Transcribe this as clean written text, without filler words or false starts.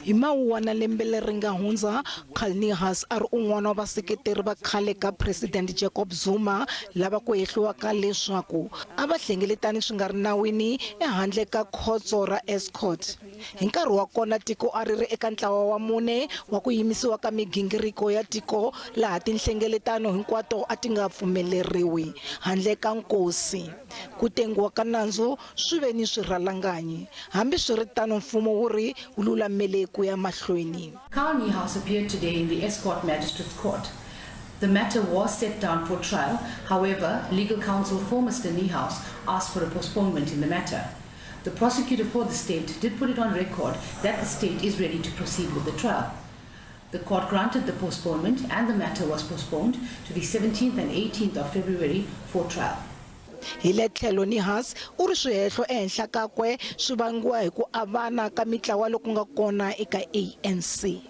Hi Mawuwana lembe leri nga hundza, Carl Niehaus a ri un'wana wa vaseketeri va khale ka President Jacob Zuma lava ku hehliwaka leswaku a va hlengeletani swi nga ri nawini ehandle ka khotso ra Estcourt. Hi nkarhi wa kona tiko a ri ri eka ntlawa wa mune wa ku yimisiwa ka migingiriko ya tiko laha tinhlengeletano hinkwato a ti nga pfumeleriwi handle ka nkosi. Ku tengiwa ka nandzu swi ve ni swirhalanganyi. Hambiswiritano mfumo wu ri wu lulamele ku ya mahlweni. Carl Niehaus appeared today in the Estcourt Magistrates Court. The matter was set down for trial. However, legal counsel for Mr. Niehaus asked for a postponement in the matter. The prosecutor for the state did put it on record that the state is ready to proceed with the trial. The court granted the postponement and the matter was postponed to the 17th and 18th of February for trial. Hi le tlhelo Niehaus u ri swihehlo ehenhla kakwe swi vangiwa hi ku avana ka mitlawa loku nga kona eka ANC.